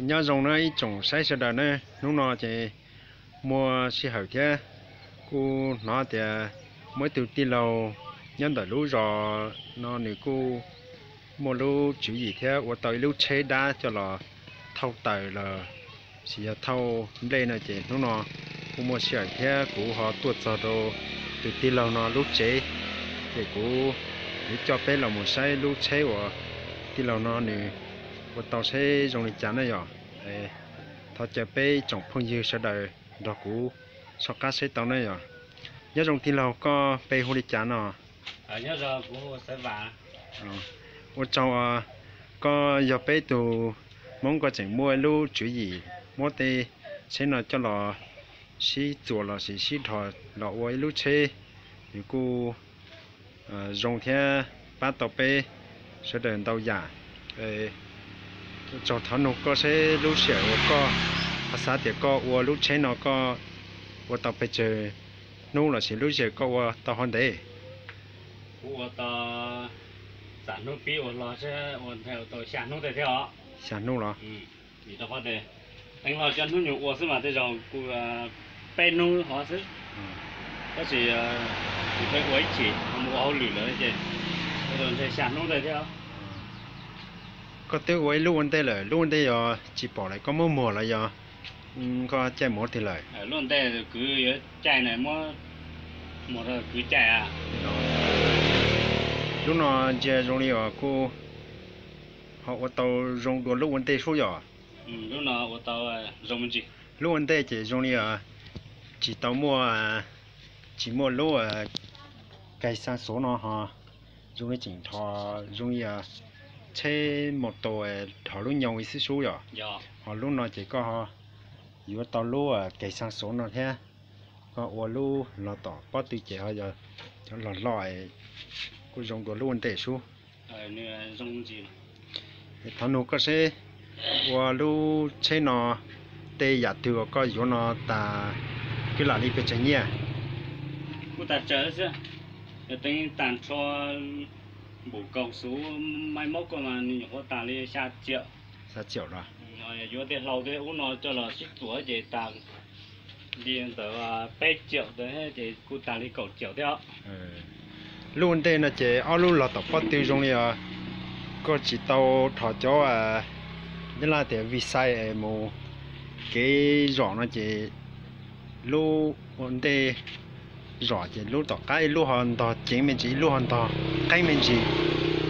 Nyob zoo na ib tsoom saib sawv daws na, hnub no ces muaj sij hawm thiab kuj hnov tias muaj ib tug tij laug nyob ntawm lub zos no nws kuj muaj lub tswv yim thiab ua tau ib lub tsheb dab coj los thauj taws los sis yog thauj nplej no ces hnub no kuj muaj sij hawm thiab kuv ho tuaj txog rau tus tij laug no lub tsev, ces kuv yuav coj peb los mus saib lub tsheb uas tij laug no nws ua tau saib zoo li cas na yom. Thov caw peb tsoom phooj ywg sawv daws nrog kuv soj qab saib tau na yom. Nyob zoo tij laug, koj npe hu li cas no? Ua tsaug, koj yog peb tug Hmoob koj tseem muaj ib lub tswv yim muab tej tsheb no coj los sib txuas los sis sib dhos los ua ib lub tsheb, nws kuj zoo thiab pab tau peb sawv daws ntau yam. Tsaug, thov nug koj seb lub sij hawm uas koj ho xav tias koj ua lub tsheb no koj ua tau pes tsawg hnub los sis lub sij hawm koj ua tau ho ntev? Kuv ua tau xam hnub pib ua hlo xwb, ua nthe ua tau xya hnub tej thiab os. Xya hnub los? Vim rau qhov tias teev hlo cov hnub nyoog ua xwb mas tej zaum kuj peb hnub hov xwb. Tab sis kuv pheej ua ib chim mus ua hauj lwm lawm ces ua tau ntshe xya hnub tej thiab. Koj twb ua ib lub ua ntej lawm, lub ua ntej yog tsis pom lawm koj muab muag los yog koj caij mus ua twg lawm? Lub ua ntej kwv yuav caij na, muab muag rau kwv caij. Lub no ntsia zoo li uas kuj ho ua tau zoo dua lub ua ntej sub yom? Lub ua ntej ces zoo li tsis tau muaj, tsis muaj lub kaig xaa xuv no ho zoo li tseem dhos zoo li tsheb maus taus dhos lub nyoo xwb sub yom? Ho lub no ces koj ho yuav tau lub kaig xaa xuv no thiab, koj ua lub los tom pob tw ces ho yog cov log loj, kuj zoo dua lub ua ntej sub. Thov nug koj seb, ua lub tsheb no tej yam twg uas koj yuav no tas kwv lam li pes tsawg nyiaj? Kuj tas tsawg xwb, yog teev tag nrho npum kaus xuv maij maub koj mas nws nyuam qhuav tas li xya tsiaum. Xya tsiaum los? Yuav tej hlau tej ub no coj los sib txuas ces tas li ntawd peb tsiaum ntawd ces kuj tas li kaum tsiaum thiab. Lub ua ntej no ces ob lub los tom pob tw zoo li os, koj tsis tau dhos cov, nyob laj tias vij xai mus kev zom no ces lub ua ntej zom ces lub tom qab ib lub ho ntog ceev me ntsis ib lub ho ntog qeeb me ntsis,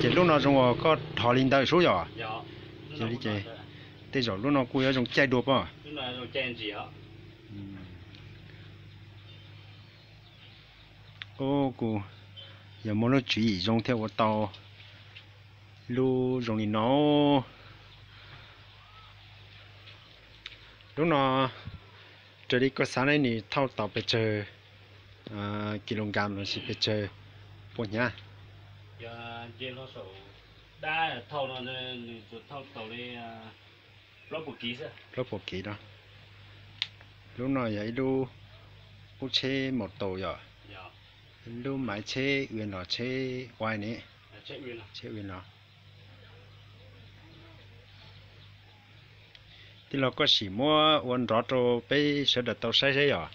ces lub no zoo uas koj dhos li ntawd sub yom? Yog li ces tej zaum lub no kuj yuav zoo caij dua pob. Kuj yog muaj lub tswv yim zoo thiaj ua tau lub zoo li no. Lub no raws li koj xav ne nws thauj tau pes tsawg kis lus nkam los sis pes tsawg puas hnyav? Yog nce hlo saum dab thauj no nws tsuas thauj tau li plaub puas kiv xwb. Plaub puas kiv no. Lub no yog ib lub, lub tsheb maus taus yom? Lub maiv tsheb ua los tsheb ua ne? Tsheb ua los. Tij laug, koj sim muab ua nrov rau peb sawv daws tau saib saib yom.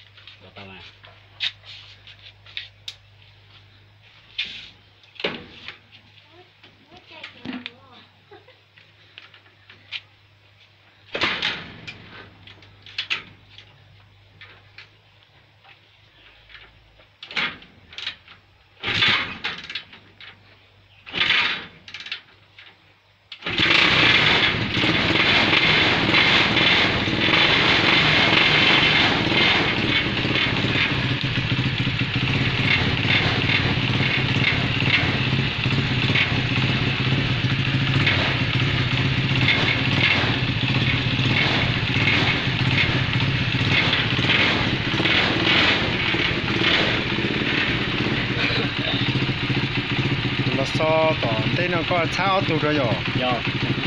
Los so tom ntej no koj txhab ob tug rau yom? Yog,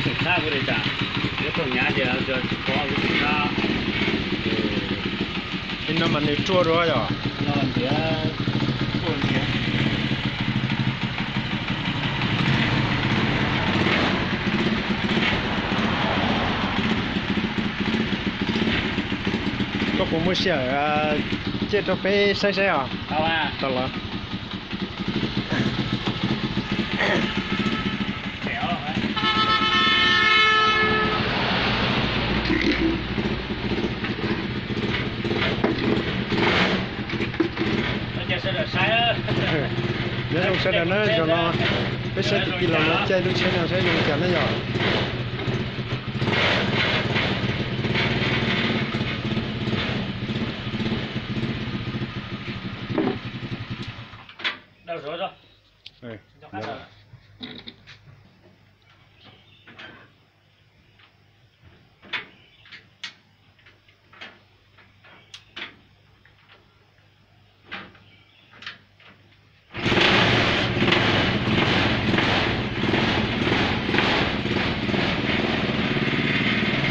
kuv txhab kuv li cas, yuav tau hnyav ces tsis pov kuv txhab. Li no mas nws ruaj dua yom? No ntiav, ruaj ntiav. Puas muaj sij hawm ciaj rau peb saib saib os? Tau los. Nyob zoo sawv daws na, zaum no peb saib tus tij laug no caij lub tsheb no saib zoo cas na yom.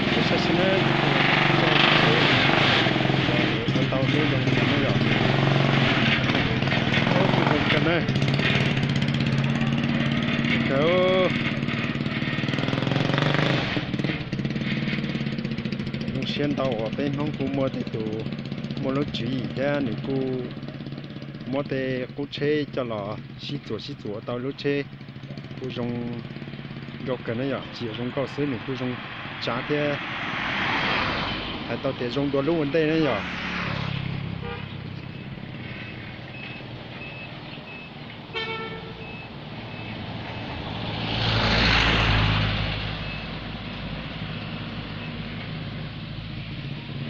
Peb saib seb na, ua tau seb zoo li cas na yom. Ub, zoo kawg na. Kawg. Zoo siab ntau uas peb Hmoob kuj muaj tej tus muaj lub tswv yim thiab nws kuj muab tej qub tsheb coj los sib txuas sib txuas ua tau lub tsheb kuj zoo nkauj kawg na yom. Tsis yog zoo nkauj xwb, nws kuj zoo tsav thiab, hais tau tias zoo dua lub ua ntej na yom.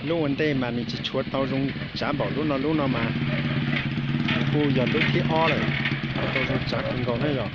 Lub ua ntej mas nws tsis tshuav tau zoo tsav npaum lub no, lub no mas nws kuj yog lub thib ob lawm, tau zoo tsav kawg nkaus na yom.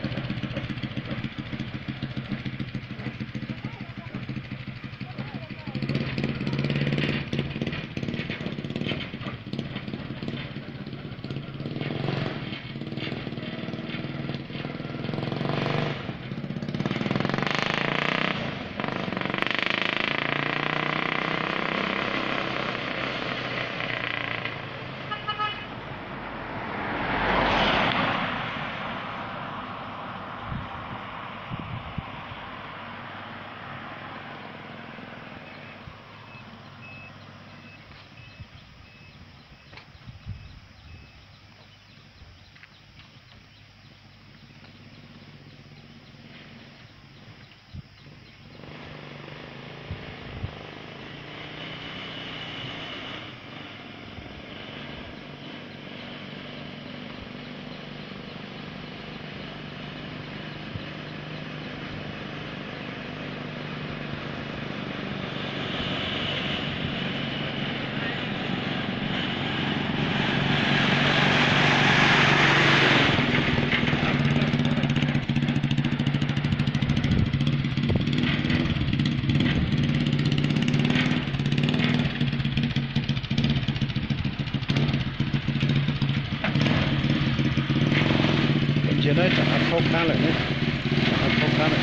Ntsia na, tsam hav thaub qab lawm ne, tsam hav thaub qab lawm.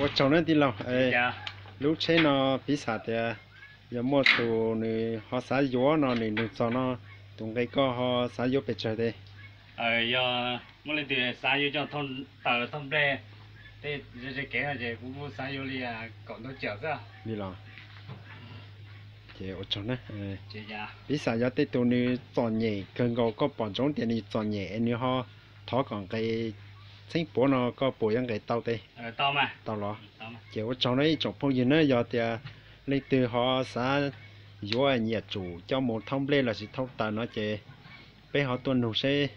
Ua tsaug na tij laug. Lub tsheb no piv xam tias yog muaj tus nws ho xav yuav no nws nug txog no, tus nqe koj ho xav yuav pes tsawg tes? Yog muaj leej twg xav yuav coj thauj taws thauj nplej tej ze kev no ces kuv xav yuav li kaum ntau caum xwb. Li los? Ces ua tsaug na. Piv xam yog tej tus nws txom nyem kawg nkaus, koj pom ntsoov tias nws txom nyem es nws ho thov kom nqes txheeb puav no koj puas yuav nqes tau tes? Tau los? Ces ua tsaug na ib tsoom phooj ywg na, yog tias leej twg ho xav yuav nyiam tsum coj mus thauj nplej lossis thauj taws no ces peb ho tuaj nug seb,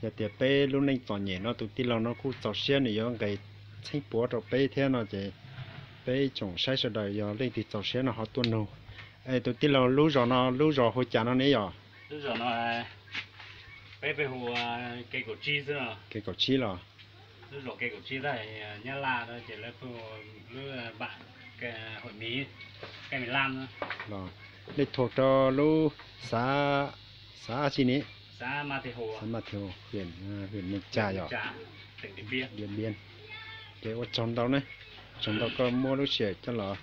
yog tias peb lub neej txom nyem no tus tij laug no kuj txaus siab nws yuav nqes txheeb puav rau peb thiab no ces peb ib tsoom saib sawv daws yog leej twg txaus siab no ho tuaj nug. Es tus tij laug, lub zos no lub zos hu cas no ne yom? Peb peb hu kev kaum tsib xwb no. Kev kaum tsib los? Lub zos kev kaum tsib tab Nyab Laj no ces lawv pheej hu lub npam Huam Miv, kev Miv Laj no. Los nej thuam rau lub xav, xav tsi ni? Xav Mas Thij Hua, huyện, huyện Mường Chà yom, tỉnh Điện Biên. Ces ua tsaug ntau ne, tsaug ntau koj muab lub sij hawm coj los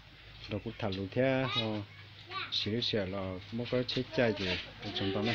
nrog kuv tham lus thiab ho siv lub sij hawm los muab koj lub tsheb caij ces ua tsaug ntau ne.